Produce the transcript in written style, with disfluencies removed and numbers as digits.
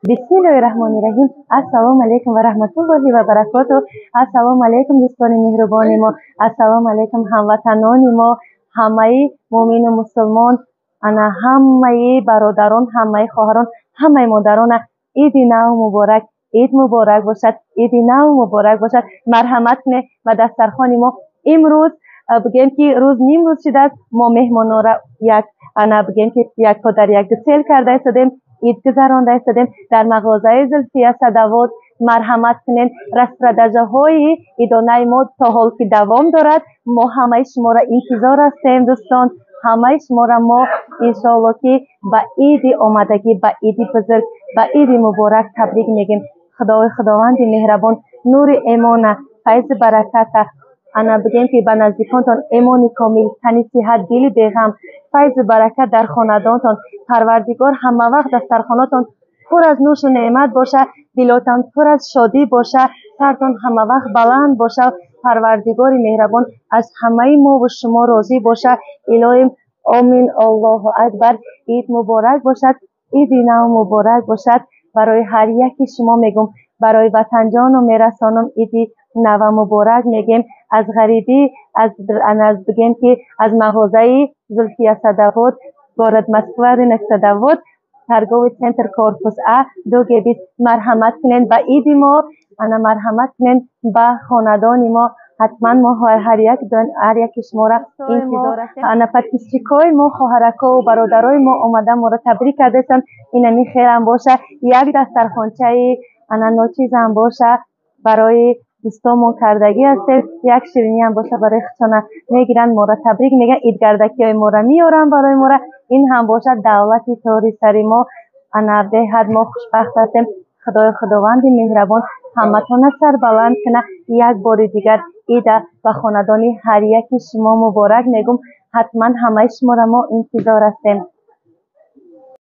Бисмиллоҳи раҳмони раҳим. Ассалому алайкум ва раҳматуллоҳи ва баракоту. Ассалому алайкум, дӯстони меҳрубони мо. Ассалому алайкум, ҳамватанони мо, ҳамаи муъмину мусулмон, ана ҳамаи бародарон, ҳамаи хоҳарон, ҳамаи модарона иди нав муборак, ид муборак бошад, иди нав муборак бошад. Марҳамат кунед ба дастархони мо. Имрӯз бигем ки рӯз нимрӯз шудааст, мо меҳмононро як ана бигем ки як дар як гусел карда истодем, ид гузаронда истодем дар мағозаи Зулфия Садовод. Марҳамат кунед, распродажаҳои идонаи мо то ҳол ки давом дорад. Мо ҳамаи шуморо интизор ҳастем, дӯстон. Ҳамаи шуморо мо иншоалло ки ба иди омадагӣ, ба иди бузург, ба иди муборак табрик мегӯем. Худои Худованди меҳрабон нури эмона, файзи бараката, ана бигем ки ба наздиконтон эмони комил, тани сиҳат, дили беғам, файзу баракат дар хонадонтон. Парвардигор ҳамавақт дастархонатон пур аз нӯшу неъмат боша, дилотон пур аз шодӣ боша, сартон ҳамавақт баланд боша. Парвардигори меҳрабон аз ҳамаи мову шумо розӣ боша. Илоҳим, омин, Аллоҳу акбар. Ид муборак бошад, иди нав муборак бошад. Барои ҳар яки шумо мегӯм, барои ватанҷону мерасонам, иди нава муборак мегӯем. Аз ғарибӣ, аз бигем ки аз мағозаи Зулфия Садовод, город Москва, рынок Садовод, торговый центр, корпус А, 2Г20. Марҳамат кунед ба иди мо, ана марҳамат кунед ба хонадони мо. Ҳатман мо ҳар яки шуморо интизор ҳастем. Ана подписчикои мо, хоҳаракову бародарои мо омада моро табрик кардаистанд. Инами хелам боша, як дастархончаи ана ночизам боша, барои дӯстонмон кардагӣ ҳастем. Як шириниам боша, барои худшона мегиранд, моро табрик мегӯянд, идгардакиҳои моро меоранд барои мора. Ин ҳам бошад давлати тори сари мо. Ана беҳад мо хушбахт ҳастем. Худои Худованди меҳрабон ҳаматона сарбаланд куна. Як бори дигар ида ба хонадони ҳар яки шумо муборак мегӯм. Ҳатман ҳамаи шуморо мо интизор ҳастем.